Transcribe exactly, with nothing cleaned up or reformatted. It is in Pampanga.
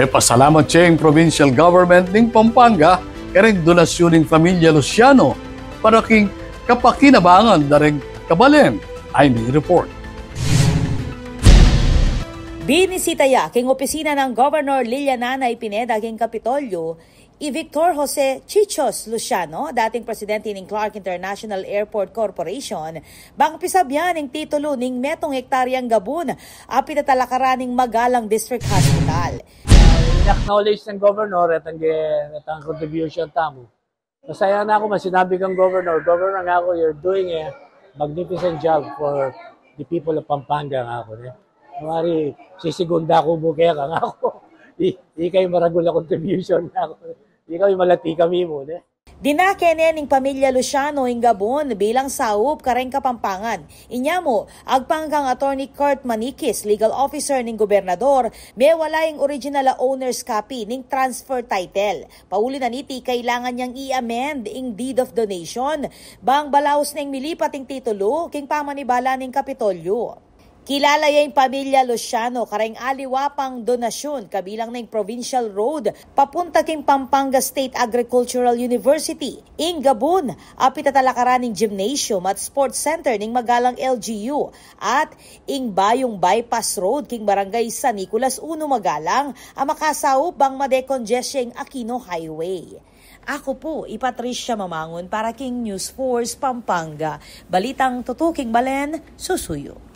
Ipasalamat ya ing provincial government ning Pampanga kareng donasyun ning pamilya Luciano para king kapakinabangan da reng kabalen. Ay, may report. Binisita ya king opisina nang Governor Liliana Nay Pineda king Kapitolyo i Victor Jose Chichos Luciano, dating presidente ning Clark International Airport Corporation, bang pisabyan ing titulu ning metung hektaryang gabun a pitatalakaran ning Magalang District Hospital. In-acknowledge ng Governor at ang, at ang contribution tamu. Masaya na ako, masinabi kang Governor, "Governor," nga ako, "you're doing a magnificent job for the people of Pampanga," nga ako, ne? Mari, sisigunda ku mu keka, nga ako, "I-, ikay maragul a contribution," nga ako. Ikay malati kami mu, ne? Dinake ne ning pamilya Luciano ing gabun bilang saup kareng Kapampangan. Inya mu, agpang kang Attorney Kurt Maniquis, legal officer ning gobernador, mewala ing original a owner's copy ning transfer title. Pauli na niti, kailangan yang i-amend ing deed of donation bang balaus neng milipat ing titulu king pamanibala ning Kapitolyo. Kilala ya ing pamilya Luciano kareng aliwa pang donasyun, kabilang na ing provincial road papunta king Pampanga State Agricultural University, ing gabun a pitatalakaran ning gymnasium at sports center ning Magalang L G U, at ing bayung bypass road king Barangay San Nicolas Uno, Magalang, a makasaup bang ma-decongest ya ing Aquino Highway. Aku pu i Patricia Mamangun para king News Force Pampanga. Balitang tutuking balen, susuyu.